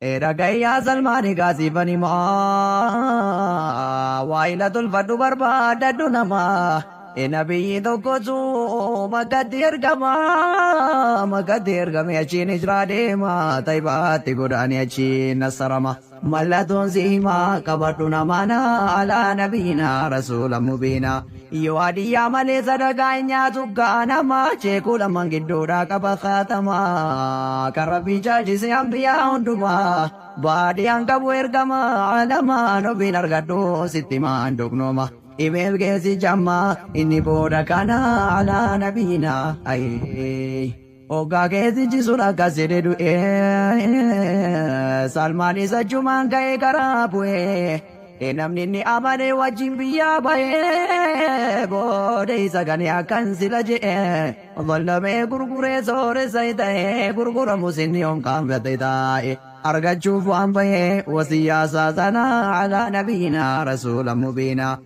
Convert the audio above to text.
Dhagayyaa Salmaanii gaasiifan himaa waayila tolfadhu barbaadadhu namaa. Nabiyyi tokkotu Makkatti ergama, Makkatti ergame achiin hijraa deema, Tayyibaatti godaane achiin nasarama. Mallattoon si himaa qabadhu namaana alaa nabiyyina rasuula mubiina. Yoo hadiyyaa malee sadaqaa hin nyaatu gaanama, ceekuu lamaan gidduudhaa qaba khaatama. Kan Rabbii caalchise ambiyaa hundumaa, baadiyaan qabu ergama alamaan ofiin argadhu sitti maan doqnooma. Imeef keessi jammaa inni booda kana alaa nabiina. Hoggaa keessichi sun akkas jedhe du'e. Salmaan isa jumaan ka'ee karaa bu'e. Namni inni amane wajjin biyyaa ba'e. Booda isa gane akkan sila je'e. Zallamee gurguree sooressa ta'e, gurguramus inni yoom qaanfate taa'e. Argachuuf waan ba'e wasiyyaa isaa sana alaa nabiina rasuula mubiina.